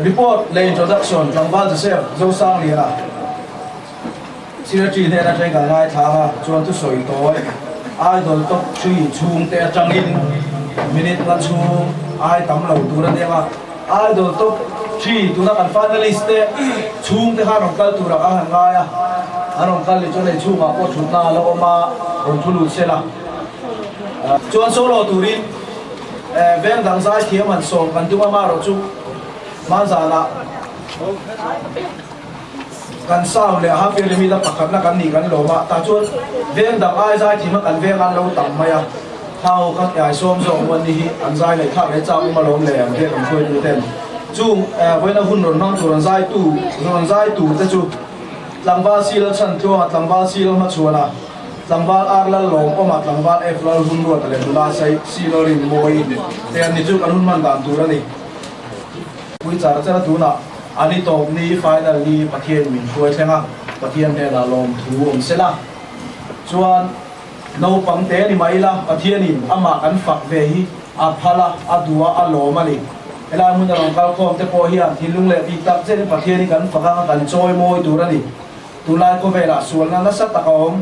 Report leh introduction Tlangval Joseph Zosangliana Secretary hnen atangin kan ngaithla ang a, chuan thusawi tawi Idol Top Three chhungte atangin minute nga chhung ai tam lo tur a nia. Idol Top Three tuna kan finalist te chhungte khan rawn kal turah kan han ngai a, an rawn kal leh chuan hei chhungah pawh thutna a la awm a, rawn thu lut sela. Chuan solo turin veng dang zai thiam han sawm kan tum a, amaherawhchu hmanzanah kan sound leh half yearly meet a pakhatna kan nih kan lawm a, tah chuan veng dang ai zai thiam a kan veng an lo tam mai a, thau kha ke ai sawm zawk muan ni hi an zai leh thlak leh chak awm alawm le an biak an hruaitu ten chung vawiina hun rawn hmang tur an zai tu rawn zai tur te chu tlangval sil chhan tluanga tlangval sil hmachhuan a tlangval ar lal lawm awm a tlangval f lal hun ruata leh nula sai sil rin mawi te an ni chu kan hun hman dan tur a ni. Pui char char a tunah a ni tawp ni final ni Pathian min hruai thleng a, Pathian hnenah lawmthu awm sela chuan naupang te ni mai ila Pathianin amah kan fak ve hi a phal a, a duh a, a lawm a ni. Helai hmun a rawn kal khawm te pawh hian thinlung leh tih tak zetin Pathian hi kan fak anga kan chawi mawi tur a ni. Tunlai khawvelah sualna nasa tak a awm,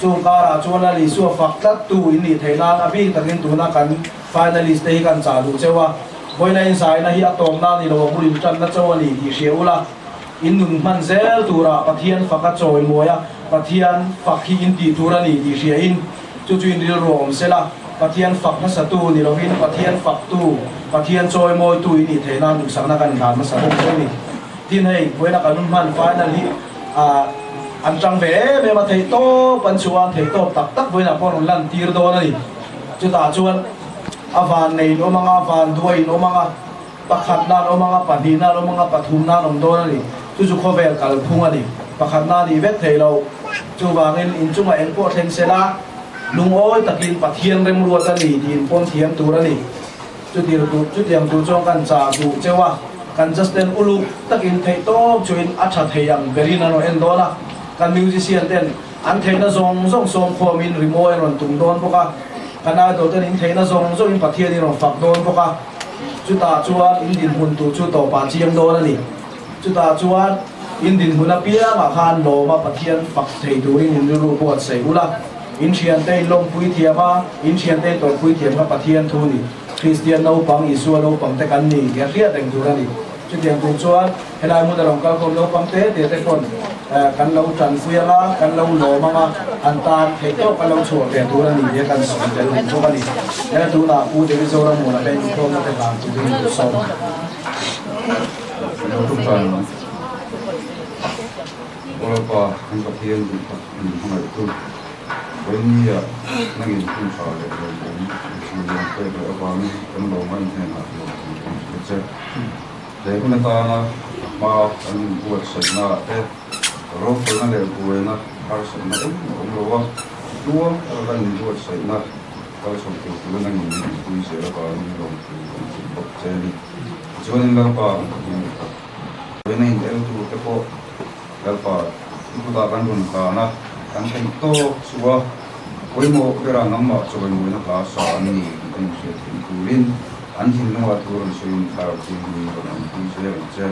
chung karah chuan Lal Isua fak tlat tu in nih theih nan a bik takin tuna kan Finalist te hi kan chah duh cheu a, vawiina inzaina hi a tawmna ni lo a bul intanna cho a ni tih hria ula, in nun hman zel turah Pathian fak a chawimawi a, Pathian fak hi in tih tur a ni tih hria in chu chu in rilru a awm sela, Pathian fak hmasatu ni lovin Pathian faktu, Pathian chawimawitu in nih theih nan duhsakna kan inhlan hmasa bawk che ni. Tin hei, vawiina kan hman final hi an tang ve em em a, theihtawp an chhuah a, theihtawp tak tak vawiinah pawh an rawn lantir dawn a ni. Chutah chuan a van nei in awm anga, van duai in awm anga, pakhatna an awm anga, pahnihna an awm anga, pathumna an awm dawn a ni. Chu chu khawvel kalphung a ni. Pakhatna a nih vek thei lo. Chuvangin inchungah eng pawh thleng sela, lungawi takin Pathian remruat a ni tih in pawm thiam tur a ni. Chutir tur, chutiang tur chuan kan chah duh cheu a, kan Justin uluk takin theihtawp chuin a tha thei ang berin an rawn en dawn a, kan musician ten An theihna zawng zawng sawmkhawmin rimawi an rawn tum dawn bawk a, kan idol ten in theihna zawng zawngin Pathian in rawn fak dawn bawk a, chutah chuan in dinhmun tur chu tawpah chiang dawn a ni. Chutah chuan in dinhmun apiangah khan lawma Pathian fak thei turin in rilru buatsaih ula, in thiante in lawmpui thiam a, in thiante in tawrhpui thiam kha Pathian thu ni. Kristian naupang, Isua naupang te kan ni tih a hriat reng tur a ni. Chutiang tur chuan helai hmun a rawn kalkhawm naupang te te te pawn kan lo tanpui ang a, kan lo lawm ang a, an tan theih tawk kan lo chhuah ve tur a ni tih kan sawi tel duh bawk a ni. He tunah Pu David Zorammuana te inkhawmna te hlan turin duh sawm. Lo thutan Awlapa kan Pathian duh tak min hmangaihtu Vawinia nangin hun tha leh lawmawm mihring pek leh avangin kan lo ngaihhnenah lawmthu kan hrilh che. He hun atana hma kan inbuatsaihna ah te rofelna leh buaina harsatna engmah awm lo a, tluang taka kan inbuatsaihna kal chho tur tura nangin min inpui zel avangin lawmthu kan hrilh bawk che a ni. Tichuanin Lalpa kan Pathian duh tak, buaina in el tur te pawh Lalpa i kutah kan rawn hlan a, kan theih tawk chu a pawimawh bera nangmah chawimawina hla sa an ni tih kan inhriat theih turin an thinlungah thu rawn sawiin thlarau thianghlim rawn awmpui zel ang che.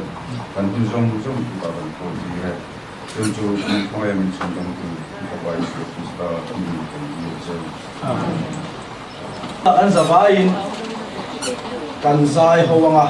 Kan hun zawng zawng kutah kan khawl tir e. Chun chu min khawngaih min chhun dawngtu i Fapa Isua Krista hmingin kan dil che. Amen. Kan zavaiin kan zai ho ang a.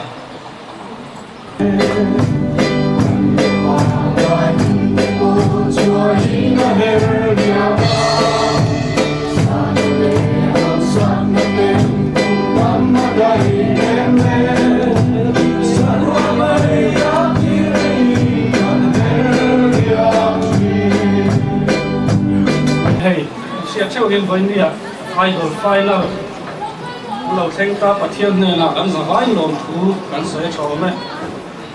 Hei hriat theuh hian vawinia Idol Final Lo thleng ta Pathian hnenah kan zavai lawmthu kan sawi tha awm e.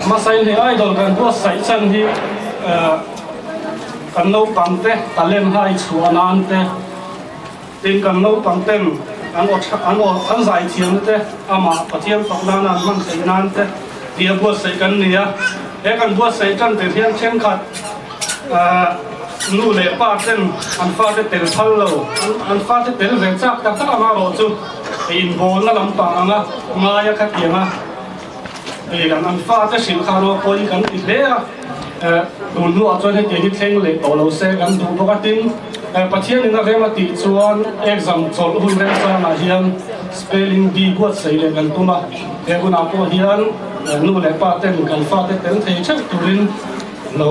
Hmasain hei idol kan buatsaih chan hi kan naupang te talent hai chhuah nan te tin kan naupang ten an aw an aw an zai thiamna te amah Pathian fak nana an hman theih nan te tia buatsaih kan ni a. He kan buatsaih tan tir hian thenkhat Nu leh pa ten an fate tel phal lo, an fate tel ve chak tak tak anga erawh chu inbawlna lampang anga ngaia khatianga An an fate hrilh kha rual pawhin kan ti hle a, tun hnuah chuan hetiang hi thleng leh tawh lo se kan duh bawk a. Tin, Pathianin a rem a tih chuan exam chawlh hun remchangah hian spelling bee buatsaih leh kan tum a, he hunah pawh hian nu leh pa ten kan fate tel thei theuh turin lo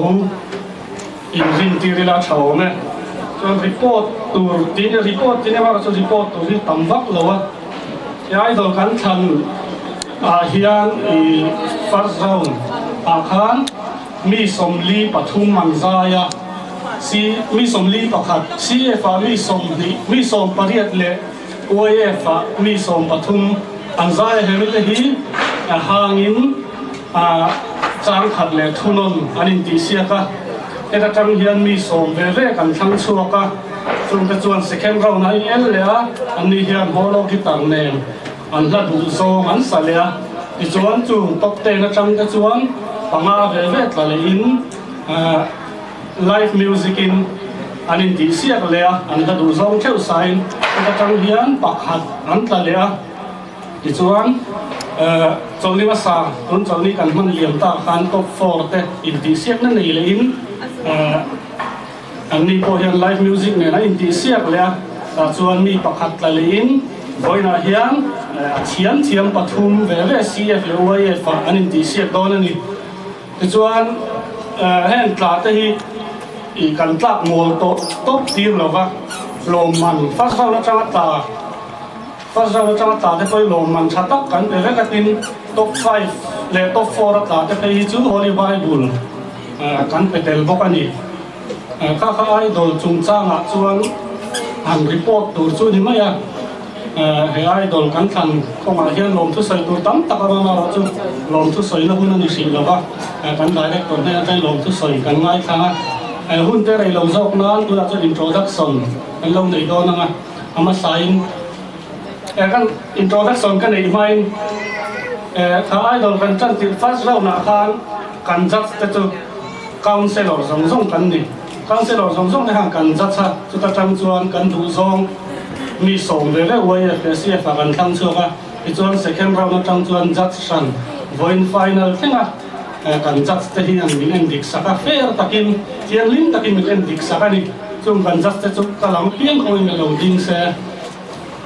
inrintir ila tha awm e. Chuan report tur tin report tin emaw chu report tur hi tam vak lo a. He idol kan thlan ah hian i first round ah khan mi 43 an zai a, C mi 41, CF ah mi 20, mi 18 leh YF ah mi 13 an zai a. He mite hi a hangin ah chang khat leh thunawn an intihsiak a, heta tang hian mi 10 ve ve kan thlang chhuak a. Chungte chuan second round a in el leh a, anni hian holo guitar nen an hla duh zawng an sa leh a. Tichuan chung top ten atang te chuan panga ve ve tla leh in live music in an intihsiak leh a, an hla duh zawng theuh sain heta tang hian pakhat an tla leh a. Tichuan chawlhni hmasa tun chawlhni kan hman liam tak khan top four te intihsiakna nei leh in Anni pawh hian live music nen a intihsiak leh a, tah chuan mi pakhat tla lehin vawiinah hian a thiam thiam pathum ve ve CF leh YF ah an intihsiak dawn a ni. Tichuan heng tla te hi ih kan tlak mawl tawh tawp tir lova lawmman first round atanga tla first round atanga tla te pawh hi lawmman tha tak kan pe vek a, tin top 5 leh top 4 a tla te phei hi chu Holy Bible Kan pe tel bawk a ni. Kha kha idol chungchangah chuan han report tur chu ni mai a. He idol kan thlan kawngah hian lawmthu sawi tur tam tak a rawn erawh chu lawmthu sawina hun a ni hrih lo va. Kan director hnen atangin lawmthu sawi kan ngaithlang a. Hun te rei lo zawk nan tunah chuan introduction kan lo nei dawn ang a. A hmasain kan introduction ka neih hmain kha idol kan tan tirh first round ah khan Kan judge te chu councellor zawng zawng kan ni. Councellor zawng zawng te khan kan judge a, chuta tang chuan kan duh zawng mi 10 ve ve YF leh CF ah kan thlang chhuak a, tichuan second round atang chuan judge hran vawiin final thleng a kan judge te hian min en dik sak a, fair takin thianghlim takin min en dik sak a ni. Chung kan judge te chu ka lam piang khawngin ka lo ding se.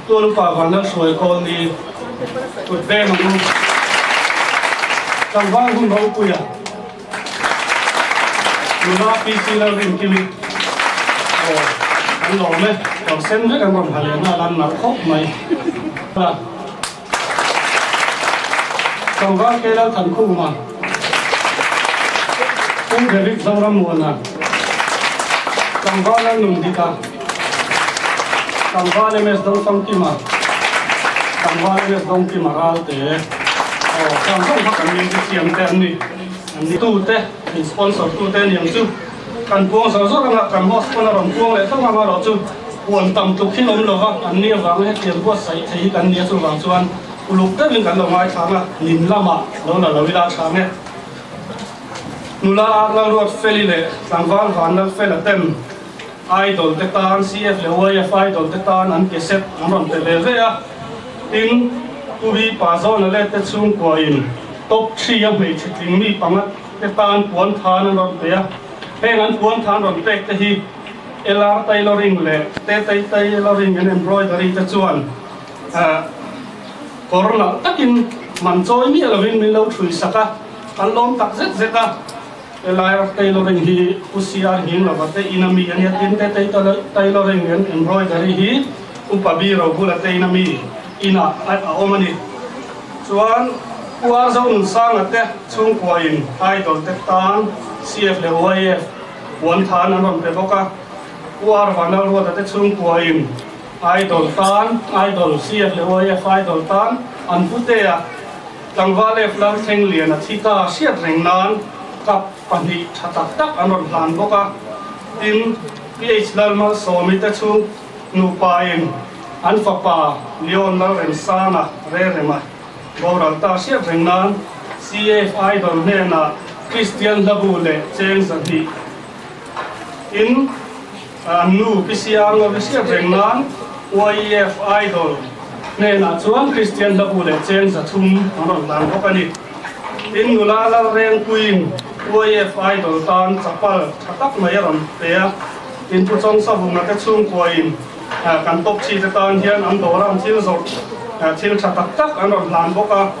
Tualupa Vanlal hruai kawl ni kut veng ang u. Tlangval hun ropuia nula PC Lalrinkimi aw an lawm e, kawr sen vek an rawn ha leh nghal a, an nalh khawp mai. Tlangval K Lalthankhuma, Pu David Zorammuana, Tlangval Lalnungdika, Tlangval MS Dongfangkima, Tlangval MS Dongkima Ralte, aw khang zawng kha kan music siam te an ni. An ni tute, min sponsor tute a ni ang chu. Kan puang zawr zawr anga kan host pawn a rawn puang leh tho ang erawh chu puan tam tluk hi awm lova an ni avanga hetiang buatsaih thei hi kan ni a chuvang chuan uluk deuhin kan lo ngaithlang a, nin lamah lo la lo ila a tha ang e. Nula Lalruat Feli leh Tlangval Vanlalfela ten Idol te tan CF leh YF Idol te tan an cassette an rawn pe ve ve a, tin Pu hi pa zawna let te chhungkua in top 3 a hmeichhe tling mi panga te tan puan than an rawn pe a, heng an puan than rawn pek te hi LR Tailoring leh Tetei Tailoring and Embroidery te chuan kawr nalh takin man chawi miah lovin min lo thui sak a, an lawm tak zet zet a. Helai tailoring hi Pu CR Hinglova te ina mi a nia, tin te tailoring and embroidery hi Upa B Robula te ina mi inah a awm a ni. Chuan Pu R Zonunsanga te chhungkua in Idol te tan CF leh YF puan than an rawn pe bawk a, Pu R Vanlalruata te chhungkua in Idol tan Idol CF leh YF Idol tan an putea Tlangval F Lalthleng Lian a thi ta hriat reng nan cup pahnih tha tak tak an rawn hlan bawk a, tin PH Lalmalsawmi te chu nupa in an fapa Leon Lalremsanga Rerema boral ta hriat reng nan CAF Idol hnenah Kristian Hlabu leh Cheng 200 in An nu Pi Siangawi hriat reng nan YEF Idol hnenah chuan Kristian hlabu leh cheng 300 an rawn hlan bawk a ni. Tin, nula Lalrengpuiin YF Idol tan chapal tha tak mai a rawn pe a. Tin, Pu Chawngsavunga te chhungkuain kan top chi te tan hian an dawra an thil zawrh thil tha tak tak an rawn hlan bawk a.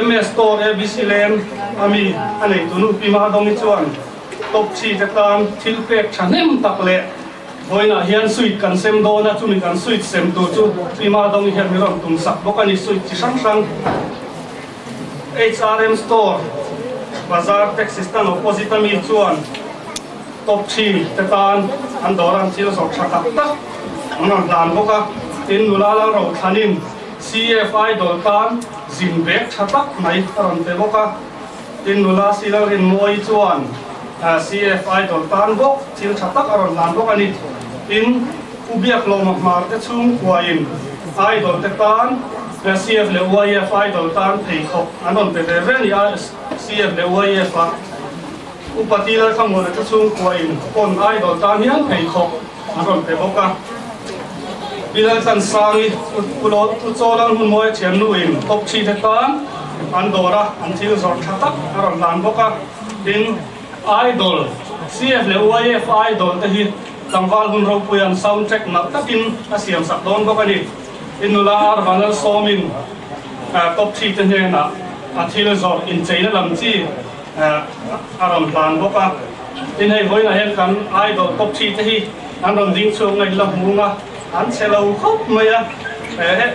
MS Store ABC Leng a mi a neitunu Pi Mahadawmi chuan top chi te tan thil pek thahnem tak leh Vawiinah hian sweet kan sem dawn a, chumi kan sweet sem tur chu Pi Madawng hian min rawn tum sak bawk a ni, sweet chi hrang hrang. HRM Store, Bazar Taxi Stand opposite a mi chuan Top 3 te tan an dawr an thil zawrh tha tak tak an rawn hlan bawk a, tin nula Lalro Thlanin CF Idol tan zin bag tha tak mai a rawn pe bawk a. Tin nula Silalrinmawii chuan CF Idol tan bawk thil tha tak a rawn hlan bawk a ni. Tin, Pu Biaklawma Hmar te chhungkuain Idol te tan CF leh YF Idol tan pheikhawk an rawn pe ve ve a ni a, CF leh YF ah Upa Tilalthlamuana te chhungkuain pawn Idol tan hian pheikhawk an rawn pe bawk a. Pi Laltlansangi Pu Chawlal Hmunmawia thiannuin top thi te tan an dawr a, an thil zawrh tha tak a rawn hlan bawk a. Tin, Idol, CF leh YF Idol te hi tlangval hun ropuia'n sound track nalh takin a siam sak dawn bawk a ni. Tin, nula Arvanal Sawmin top thi te hnenah a thil zawrh incheina lam chi a rawn hlan bawk a. Tin, hei vawiinah hian kan Idol top thi te hi an rawn ding chhuak ngaih la hmung a, an chhe lo khawp mai a. Ehe,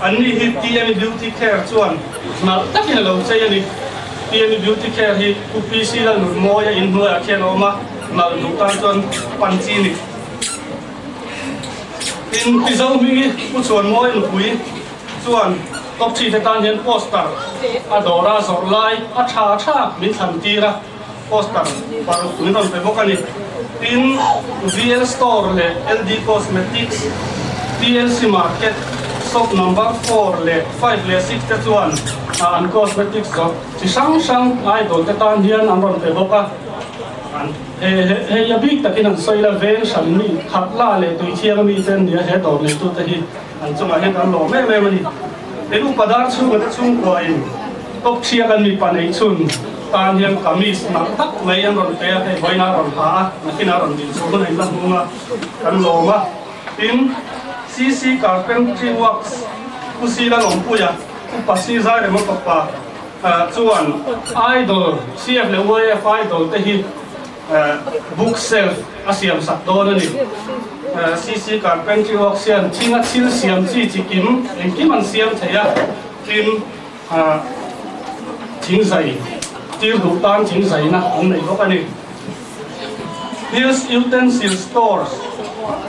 anni hi TME Beauty Care chuan nalh takin a lo chei a ni. TME Beauty Care hi Pu PC Lalnunmawia inhnuaiah khian a awm a, nalh duh tan chuan pan chi a ni. Tin, Pi Zohmingi Pu Chhuanmawia nupui chuan top thi te tan hian poster a dawr a, zawrh lai a tha tha min thlan tir a. Poster paruk min rawn pe bawk a ni. Tin, VL Store leh LD Cosmetics, TLC Market, Shop number four leh five leh six te chuan an cosmetics zawrh chi hrang hrang idol te tan hian an rawn pe bawk a. An he hei a bik takin an sawi la, veng hran mi khat la leh tui thiang mi te an ni a, he dawr neitu te hi an chungah hian kan lawm em em a ni. Tin, upa dar chhunga te chhungkuain top thiak an mipa neih chhun tan hian kamis nalh tak mai an rawn pe a, hei vawiin a rawn ha a, nakin a rawn dil chhuah hun a inla hmung a, kan lawm a. Tin, CC Carpentry Works Pu Sila Lawmpuia, Upa Si Zairema fapa chuan Idol, CF leh YF Idol te hi book shelf a siam sak dawn a ni. CC Carpentry Works hian thinga thil siam chi chi kim engkim an siam thei a, tin, Thing zai tir duh tan thing zaina an nei bawk a ni. Hills Utensil Stores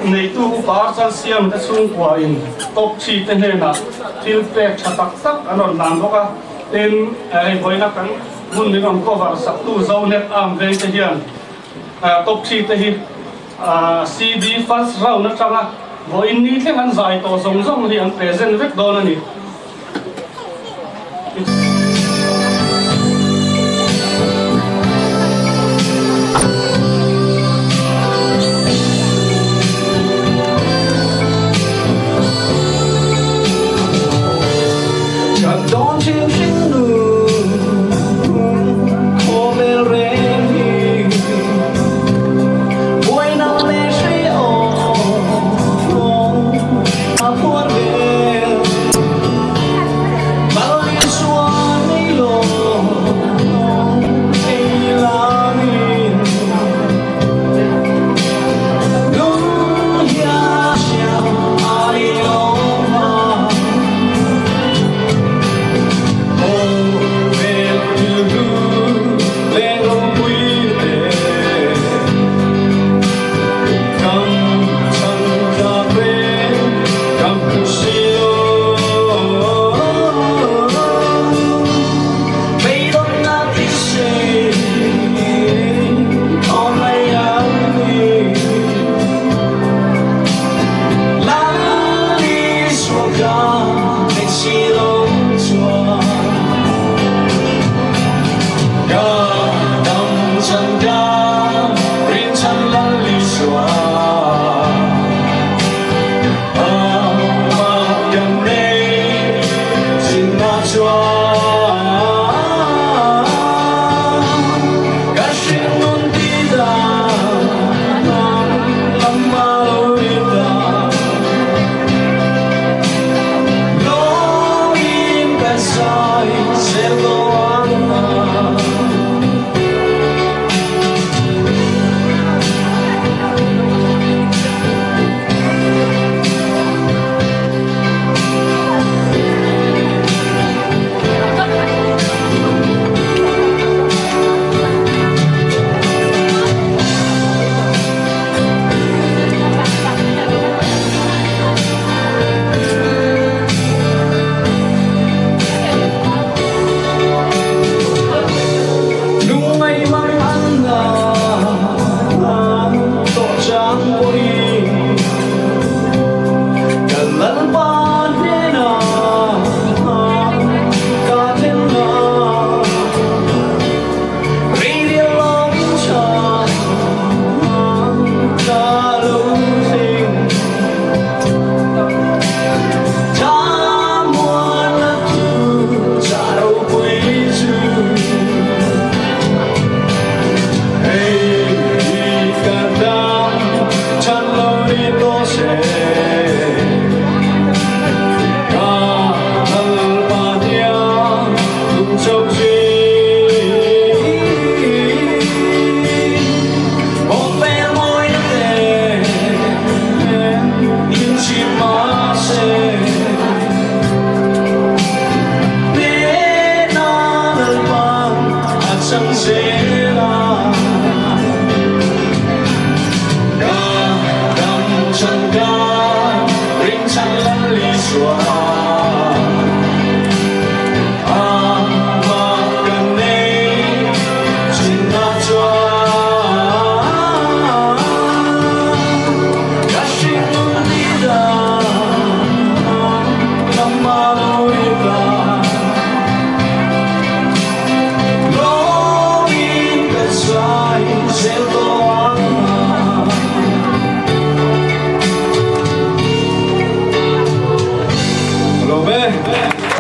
neitu upa Archal Siam te chhungkua in top thi te hnenah thil pek tha tak tak an rawn hlan bawk a. Tin, hei vawiina kan hmun min rawn cover saktu Zonet Arm veng te hian top thi te hi CD first round atanga vawiin ni thleng an zai tawh zawng zawng hi an present vek dawn a ni.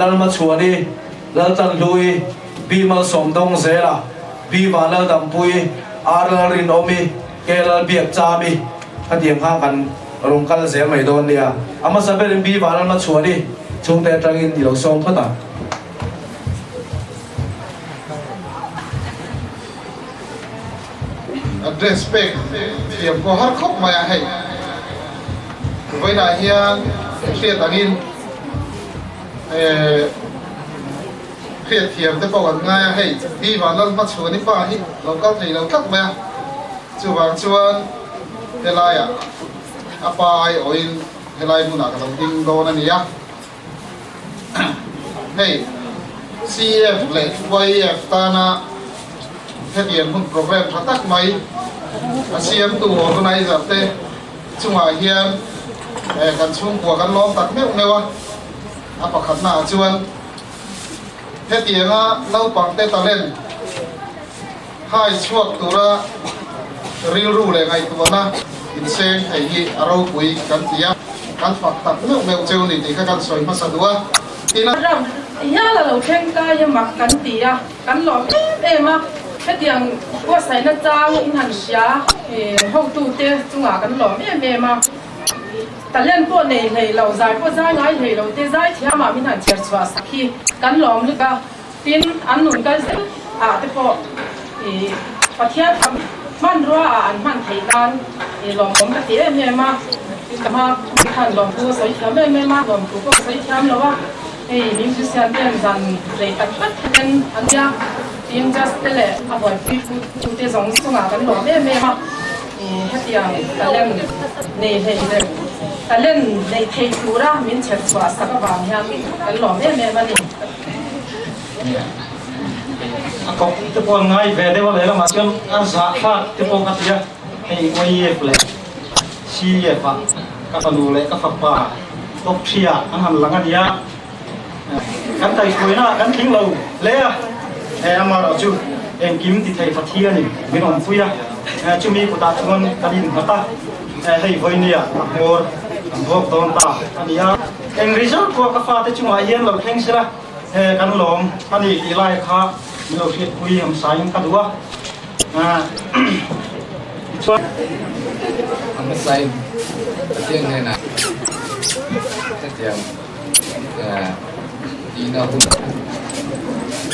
Lalmachhuani, Laltanhlui, B Malsawmdawngzela, B Vanlaldampuii, R Lalrinawmi, K Lalbiakchami khatiang kha kan rawn kal zel mai dawn nia. A hmasa berin B Vanlalmachhuani chhungte atangin i lo sawm phawt ang. Address pek thiam pawh har khawp mai a hei. Vawiinah hian hriat angin eh hriat thiam te pawh kan ngai a hei Pi Vanlalhmachhuani pa hi lo kal thei lo tlat mai a, chuvang chuan helaiah a pa aiawhin helai hmunah ka lo ding dawn a ni a. Hei CF leh YF tana hetiang hun programme tha tak mai a siamtu organizer te chungah hian kan chhungkua kan lawm tak meuh meuh a, a pakhatna ah chuan hetianga naupang te talent hai chhuak tura rilru leh ngaihtuahna inseng thei hi a ropui kan ti a, kan fak tak meuh meuh cheu ni tih kha kan sawi hmasa duh a. Tin a. Ram hial a lo thleng kai a mak kan ti a, kan lawm em em a, hetiang buatsaihna chang in han hria hotute chungah kan lawm em em a, talent pawh nei hlei lo, zai pawh zai ngai hlei lo te zai thiamah min han chher chhuah sak hi kan lawm lut a. Tin, an nun kal zel ah te pawh i Pathian tham hmanrua ah an hman theih nan i lawmawm ka ti em em a. Tin, ka hma khan lawmtu a sawi thiam em em a, lawmtu pawh ka sawi thiam lo a. Hei musician ten zan rei tak tak ten an nia. Tin, judge te leh a buaipui tu te zawng chungah kan lawm em em a. I hetiang talent nei hlei leh talent nei thei tura min chher chhuah sak avang hian kan lawm em em a ni. A kawp te pawh an ngai ve deuh a lehlamah chuan a zahthlak te pawh ka ti a, hei YF leh CF ah ka fanu leh ka fapa top 3 ah an han lang a nia, kan kaihhruaina ah kan tling lo hle a, he amaherawh chu engkim ti thei Pathianin min awmpui a, chumi kutah chuan kan innghat a, hei vawinia a hmawr an vuak dawn ta a ni a. Eng result pawh ka fate chungah hian lo thleng sela he kan lawm a ni tih lai kha min lo hriatpui hamsain ka duh a. Tichuan. A hmasain Pathian hnenah hetiang tihna hun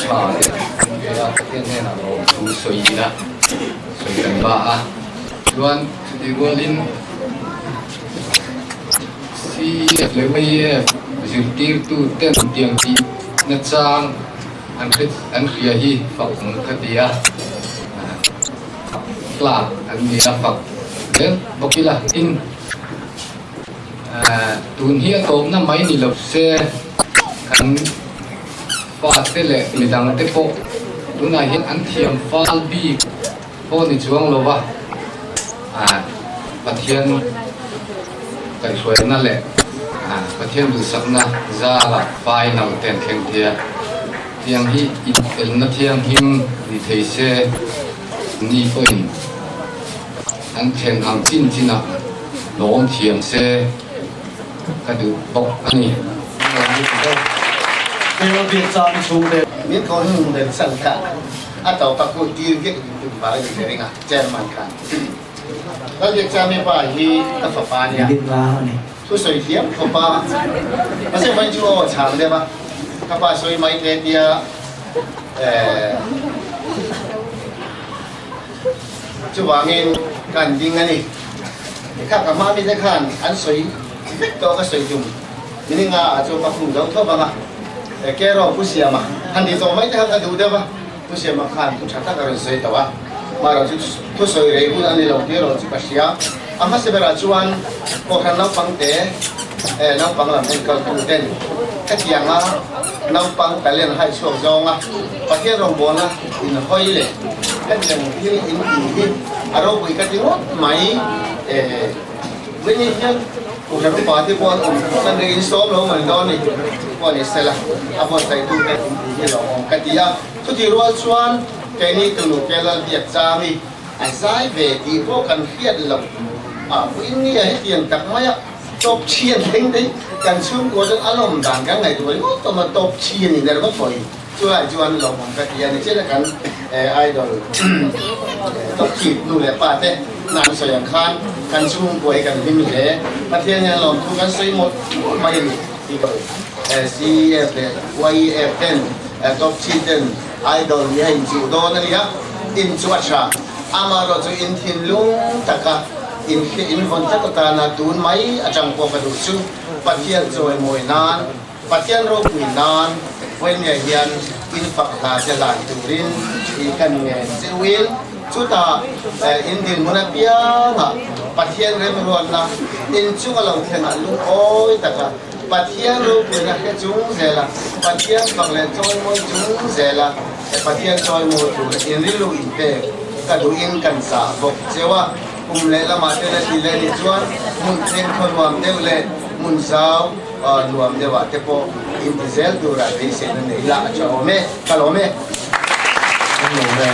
tha te an pe a, Pathian hnenah lawmthu sawi ila sawi kan ba a. Chuan chutih rualin. CEF leh YEF zirtirtu ten tiang tih nachang an hre an hria hi fak ang ka ti a, tlak an ni a fak zel bawk ila tin tun hi a tawpna mai ni lo se kan fate leh midang te pawh tunah hian an thiam fal bik pawh ni chuang lo va, Pathian kaihhruaina leh Pathian duhsakna zara final te an thleng thei a, tiang hi inelna thianghlim ni thei se ni pawhin an thlen ang chin chinah lawm thiam se ka duh bawk a ni. Min thawhnu leh chhan kha a tawp a kut tir vek in tum vang a ni ber eng a, Chairman khan. Lalbiak Chami pa hi ka fapa a nia, thusawi thiam khawp a, mahse vawiin chu aw chhang deuh a, ka pa sawi mai te tia eh chuvangin ka han ding a ni. Tikha ka hma mite khan an sawi vek tawh ka sawi tum Mininga ah chuan ka khung zo tho vang a, Kero Pu Siama han ti tawh mai te kha ka duh deuh a, Pu Siama khan thu tha tak a rawn sawi tawh a, mahrawh chu thusawi rei hun a ni lo tih erawh chu ka hria. A hmasa berah chuan Kohhran naupang te naupang lam enkawl tu ten hetianga naupang talent hai chhuak zawnga Pathian rawngbawlna inhawi leh hetiang thil in tih hi a ropui ka ti ngawt mai. Vawini hian Kohhran upa te pawh an awm chuan rei in sawm lo mai dawn ni pawh ni sela a buatsaih tu te in tih hi lo awm ka ti a. Chutih rual chuan keini tunu ke Lalbiak Chami a zai ve tih pawh kan hriat loh a vawiin nge hetiang tak mai a. Top three an thleng daih. Kan chhungkua chuan a lawm dan kan ngaihtuah ringawt tawh a, top three a ni der ringawt pawhin chulai chuan lawmawm ka ti a ni. Chian a kan idol top three nu leh pa te hna an sawi ang khan kan chhungkua hi kan hlim hle. Pathian hian lawmthu kan sawi mawlh mawlh mai a ni tih ka CEF leh YEF ten top three ten idol nih a inchuh dawn a ni a, inchuh a tha. Amaherawh chu in thinlung taka in hriat in vawn tlat atana tun mai atang pawh ka duh chu Pathian chawimawi nan, Pathian ropui nan Vawinia hian in fak hla te hlan turin i kan ngen che uil. Chutah in dinhmun apiangah Pathian remruatna in chunga lo thlengah lungawi taka Pathian ropuina hre chung zela Pathian fak leh chawimawi chung zela Pathian chawimawi tur in rilru in pek ka duhin kan chah bawk cheu a, kum leh lamah te la ti leh ni chuan hmun thleng khaw nuam deuh leh hmun zau nuam deuhah te pawh in ti zel turah beiseina nei la a tha awm e, ka lawm e. Kan lawm e.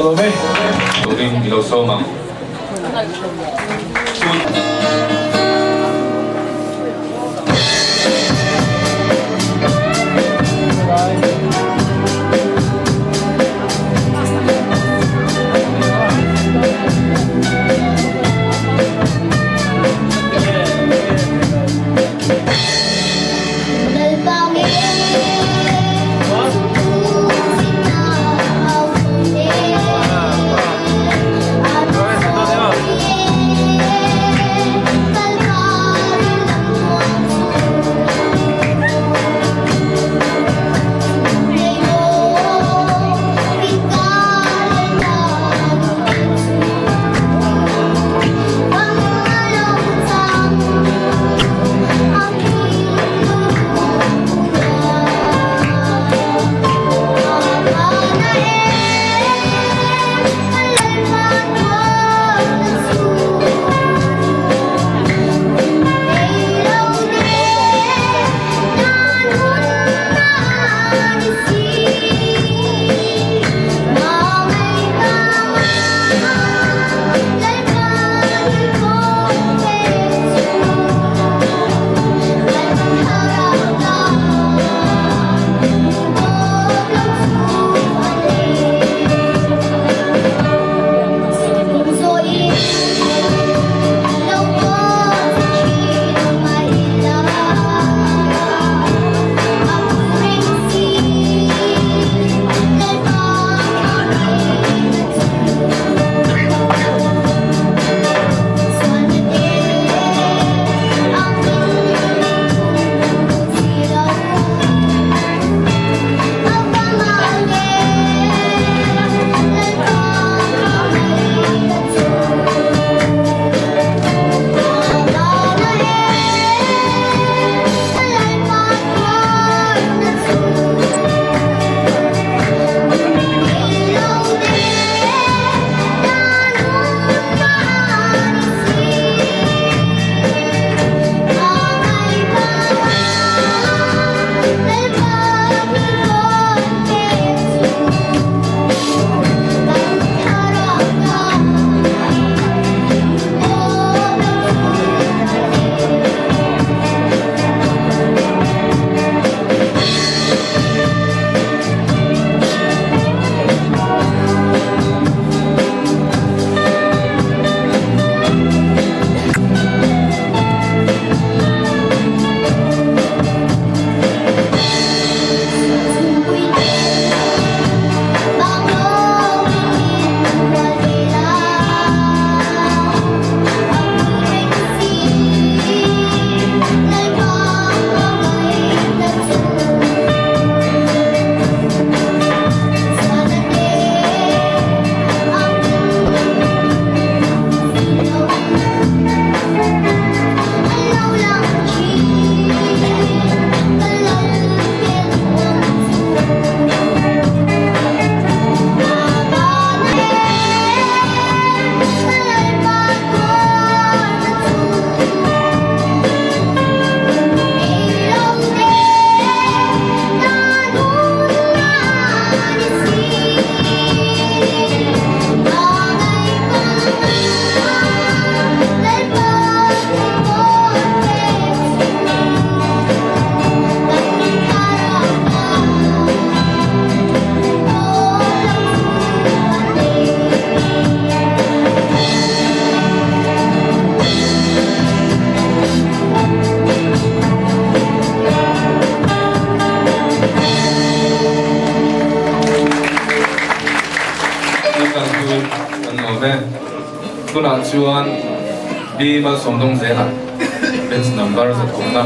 Ka lawm e. Turin i lo sawm ang. Tunah chuan B Malsawmdawng zela batch number zathumna.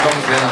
Dawng zela.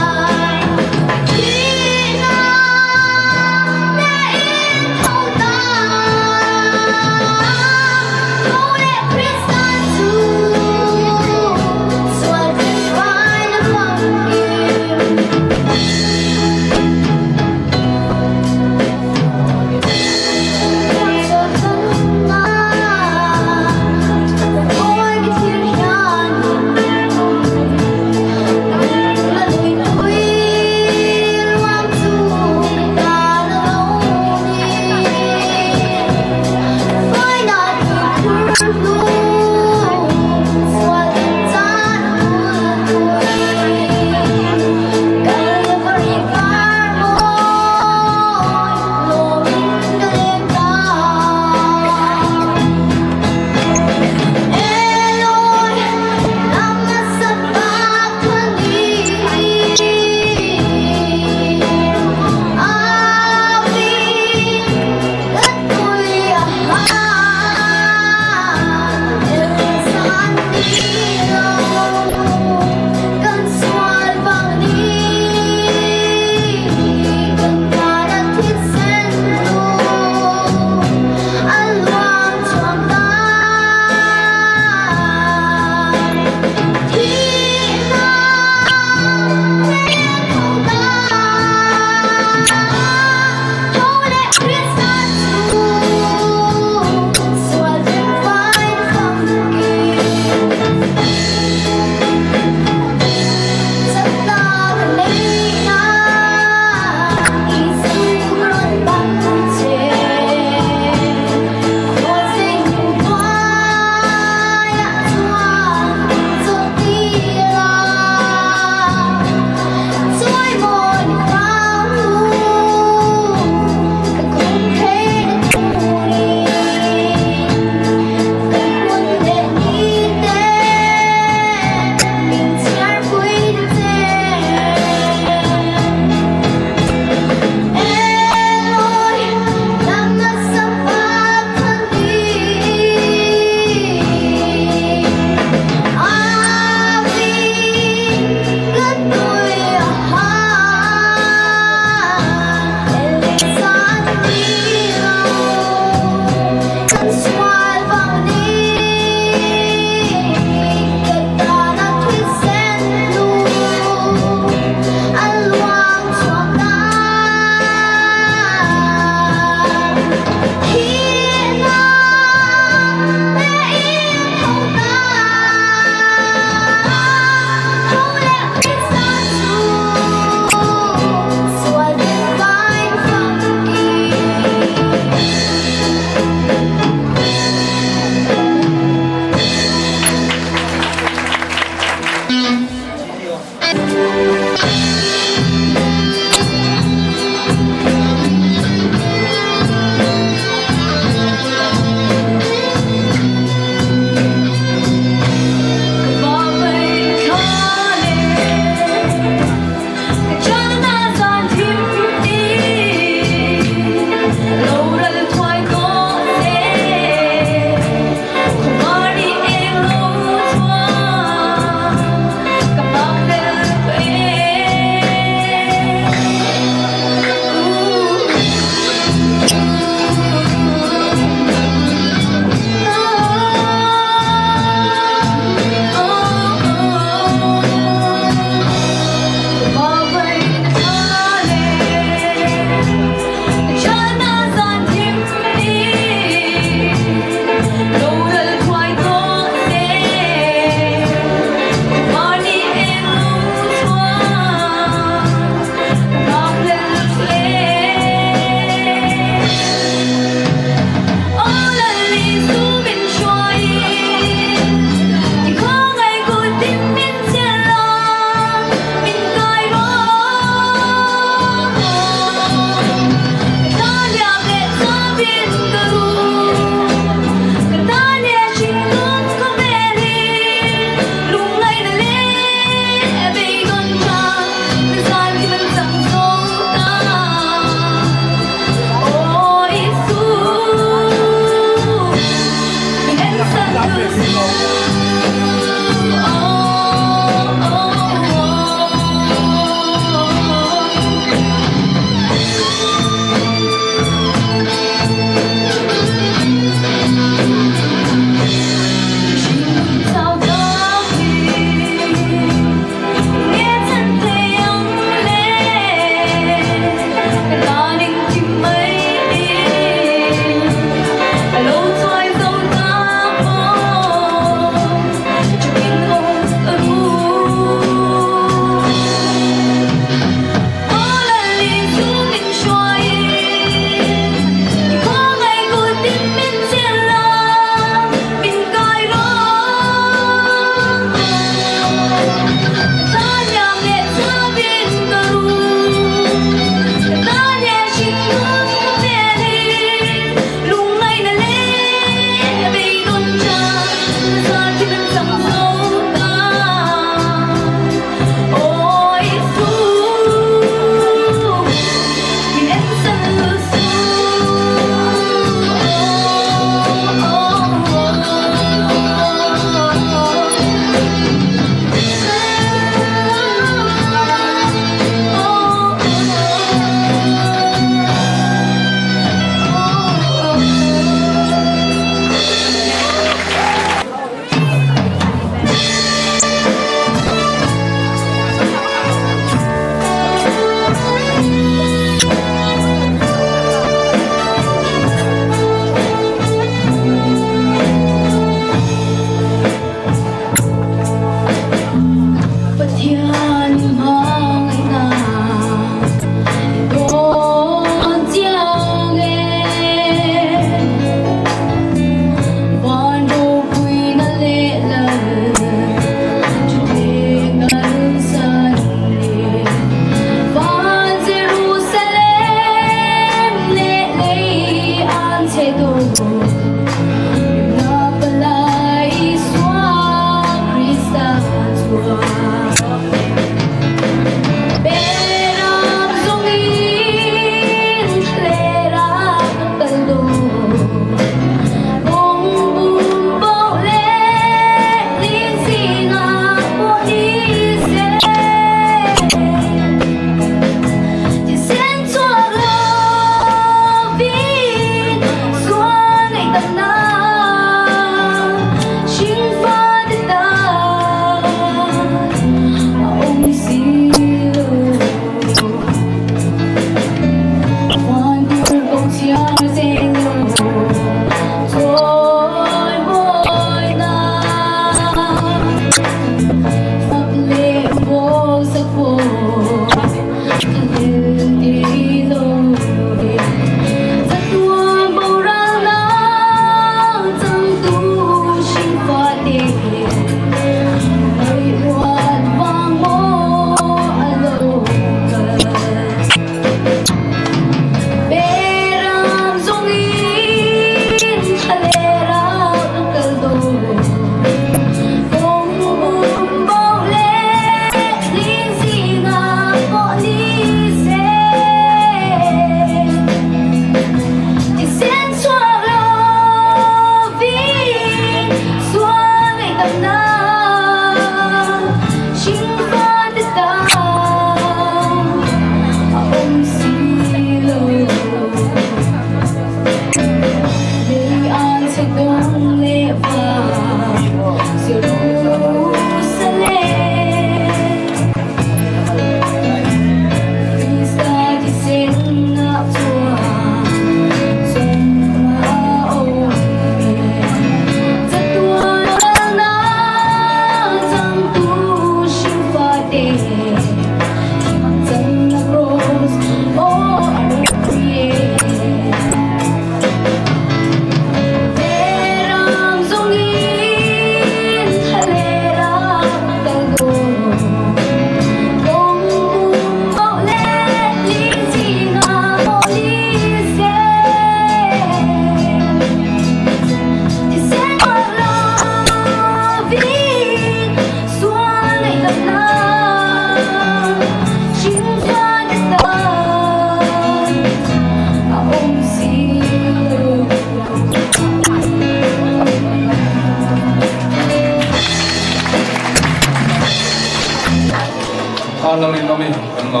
Vanlalrinawmi kan lo.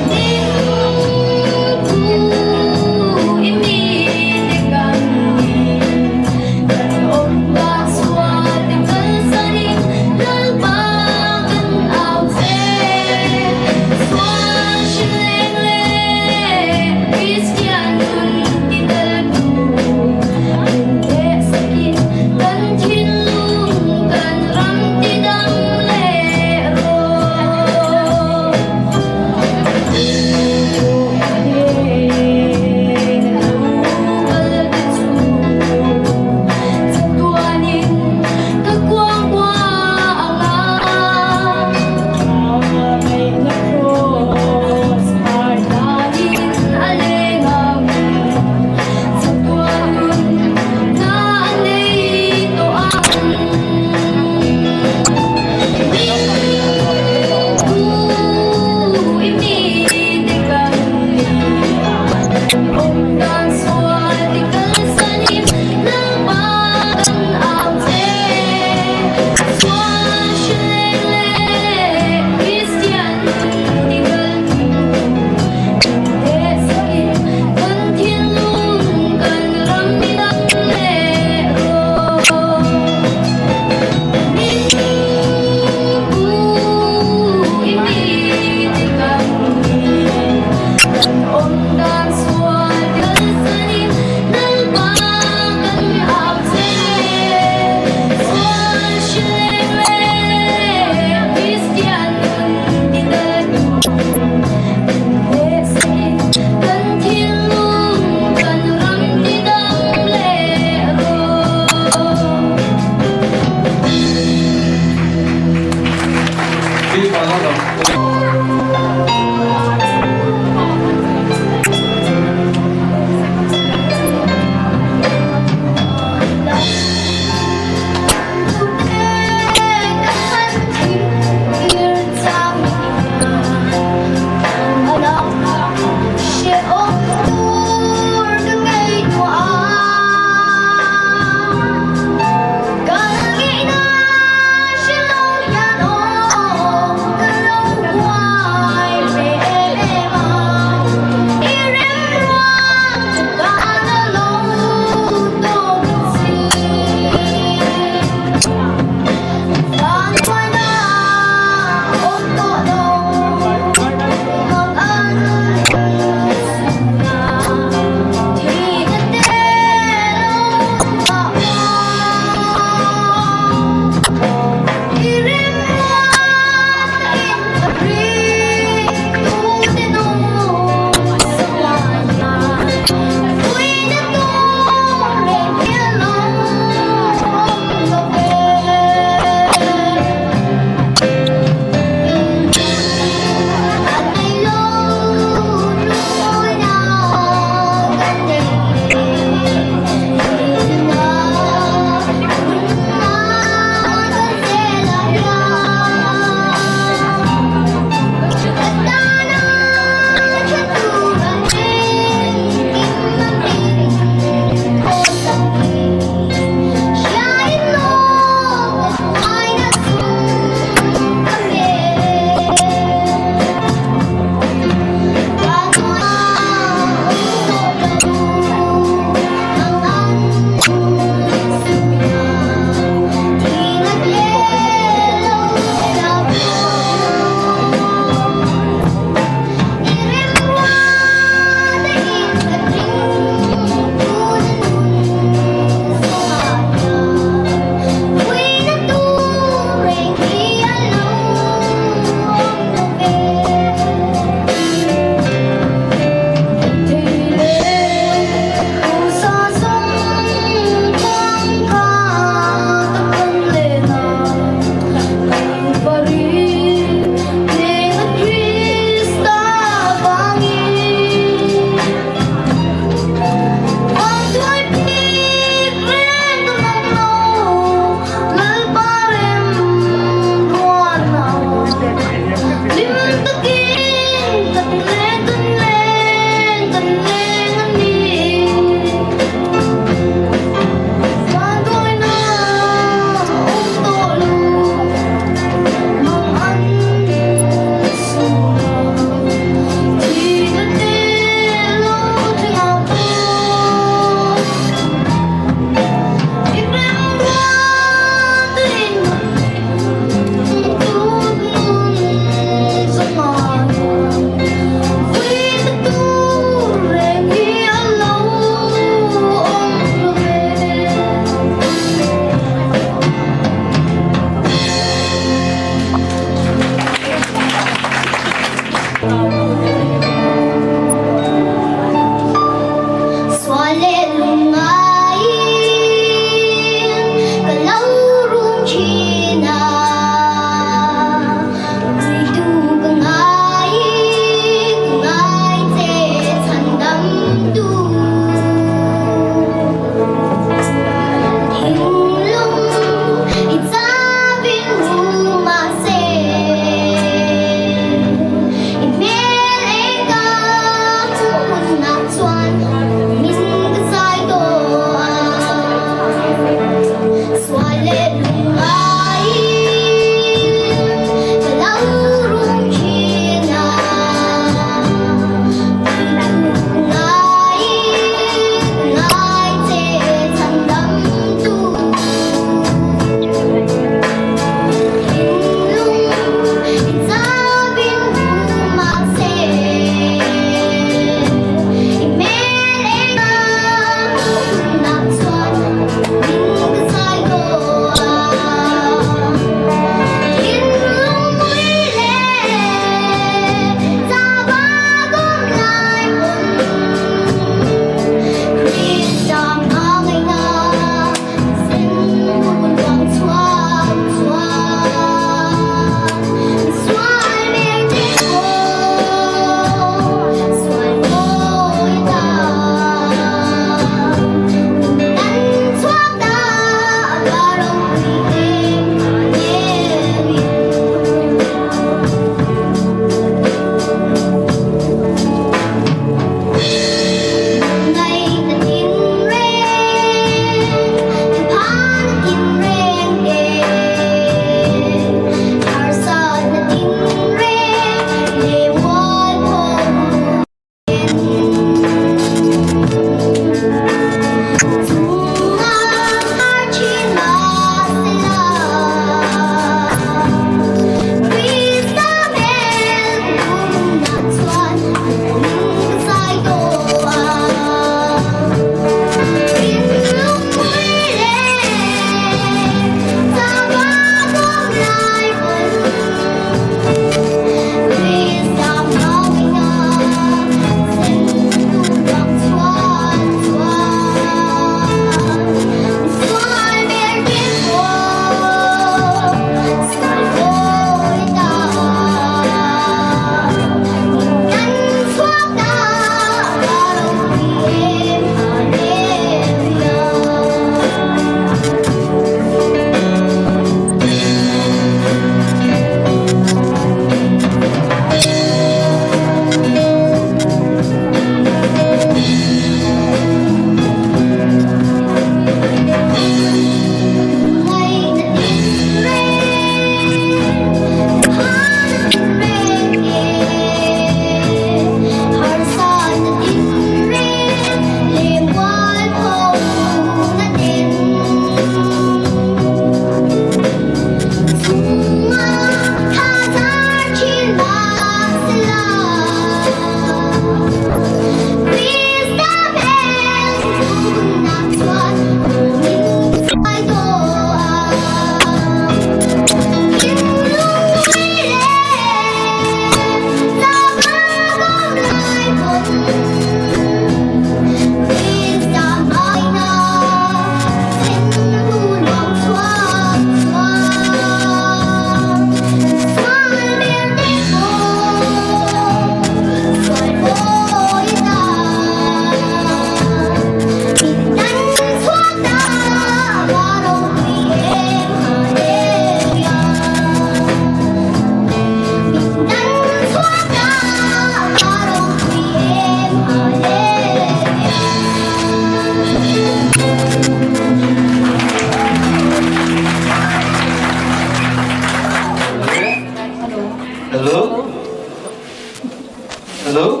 Hello.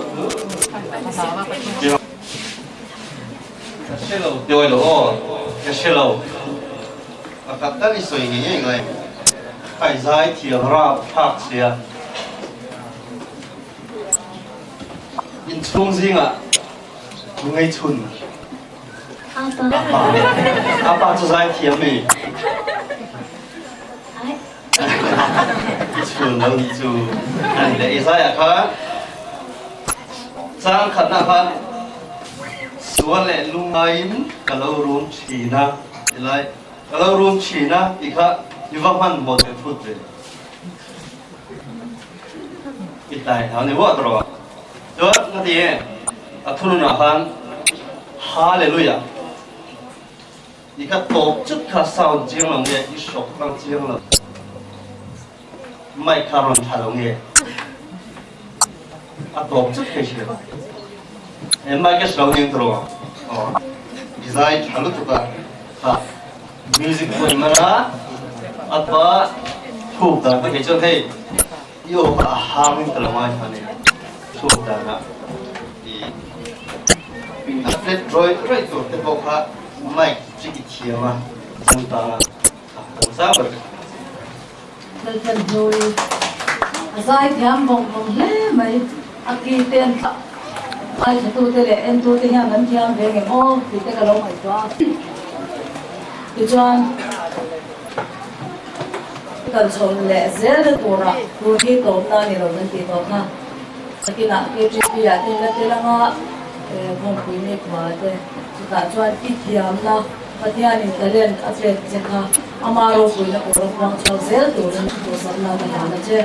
Ka hre lo tiawi lo aw, ka hre lo. Pakhat tal i sawi ngei ngei ngai. Kai zai thiam rap thlak sia. Inchhung zingah ngei chhun. Apa. Apa chu zai thiam mi. I chhun lo nih chu. Ani le i zai ah khan chang khatna khan sual leh lungaiin ka lo rum thin a ti lai. Ka lo rum thin a ti kha i va hman hmawt ve phut ve. I tlai hau ni vuah tawh. Chuan ka ti e, a thununah khan Hallelujah i kha tawp chut kha sound chiang lo nge, i hrawk tlang chiang lo, mic kha rawn tha lo nge, a tawp chut kha i hria. E mic a hre lo ning tawh aw, i zai tha lutuk a kha music pawh i man a, a pa thuk dan te kei chuan hei I aw kha a hang in ka lo ngai kha ni chhuak dan ah i a flat rawih rawih tur te pawh kha mic chu i thiam a changkang a a kan zau ber ka Lalpan hlui a zai thiam vawng vawng hle mai a ki te an thlah ngaithlatute leh entute hian an thiam ve ngem aw tih te ka lo ngaihtuah a tichuan Kal chho leh zel na turah tun hi tawpna a ni lo kan tih tawh kha. Nakinah KTP ah te la tel anga Vawngpui ni khua te chutah chuan i thiamna Pathianin talent a pek che kha ama ropuina pawh rawng puang chhuak zel turin duhsakna ka hlan a che.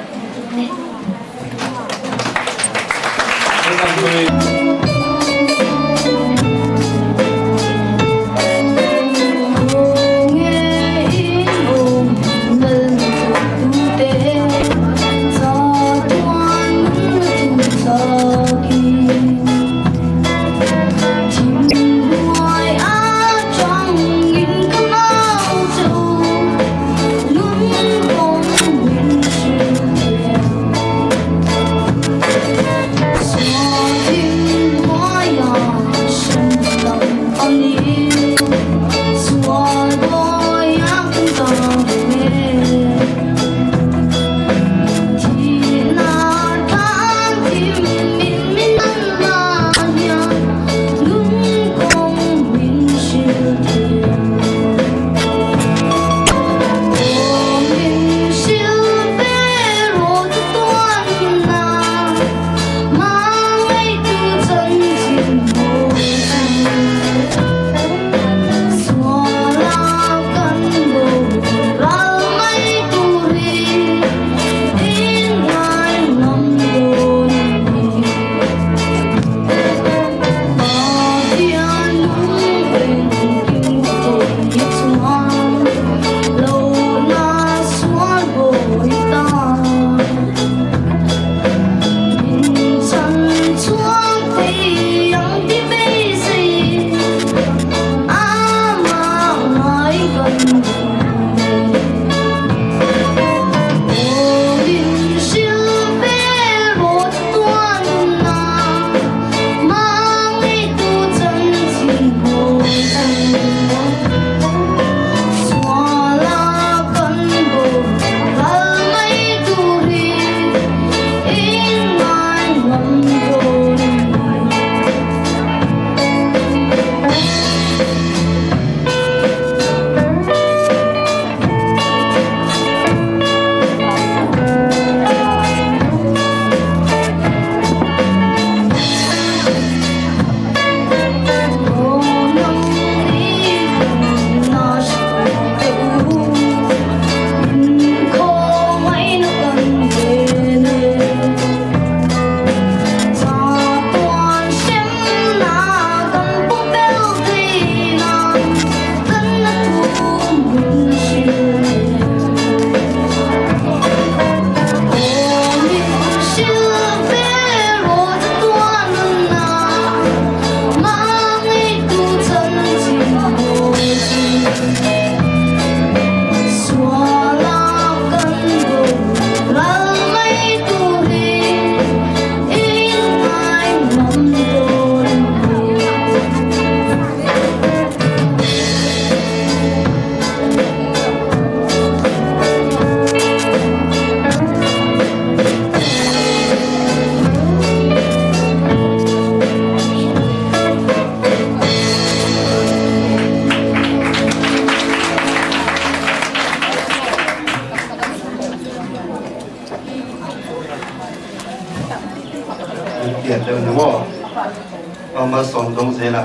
Aw Malsawmdawngzela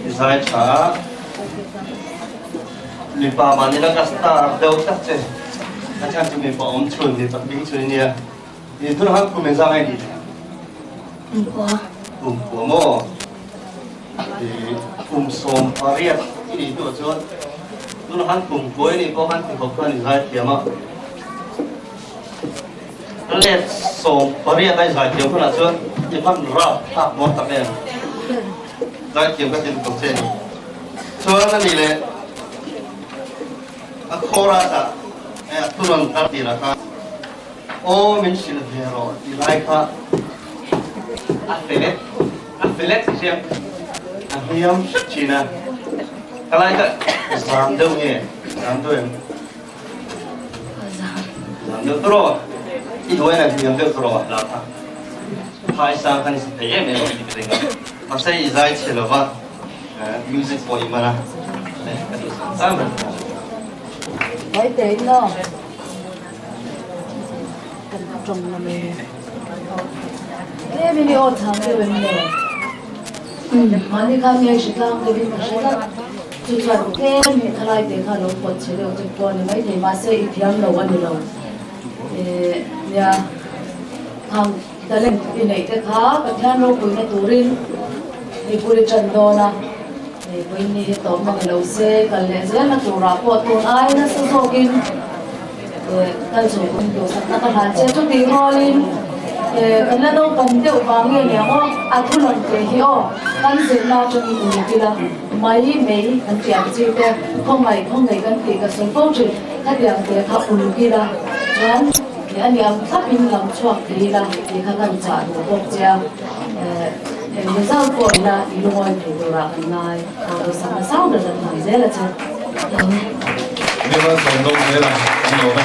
i zai tha a, mipa mahni la ka star deuh tak che, a chhan chu mipa awm chhun mipa hming chhun i nia, i tunah khan kum engzah nge ni? Kum kua. Kum kua maw? I kum 18 i nih hnuah chuan tunah khan kum kua i nih pawh khan tikhawp khan i zai thiam a. Let 18 a i zai thiam hunah chuan i hman rap thlak mawn tak em? Zai thiam ka ti lutuk che a ni. Chuan a nih leh a chorus ah a thu rawn kal tirah khan aw min hrilh ve rawh tih lai kha a felet a felet ti hriam a hniam hret thin a. Ka lai kha zam deuh nge zam deuh em? Zam deuh tawh rawh. I duai na hniam deuh tawh rawh la kha. Phai sang khan i sa thei em em ang tih ka ring a. Mahse i zai chhe lo va, music pawh i man a, ka duh sang sang ber. Mai te in aw. Kan tawng na me. Tlem in i aw chang deuh em le? Mahni khan nge hre tlang deuh in ka hre tlat. Chu chuan tlem hi thalai te kha lo pawt che deuh chu pawh a ni maithei mahse i thiam lo a ni lo. Nia khang talent i neih te kha Pathian ropuina turin hei bul i tan dawn a, hei vawiin hi tawpna ni lo se kal leh zelna turah pawh tun ai nasa zawkin kal chho tum duhsakna ka hlan che. Chutih rualin kan la naupang deuh vang nge niang aw, a thunawn te hi aw kan zirna atangin uluk ila. Mai mei kan tih ang chi te, khawngaih khawngaih kan tih ka sawi fo thin, khatiang te kha uluk ila chuan leh a ni ang thlapin lam chhuak thei ila tih kha kan chah duh bawk che a, eng result pawh ila i lungawi thei turah kan ngai, duhsakna sang ber kan hman zel a che. Ni Malsawmdawng zel ang, an lawm e.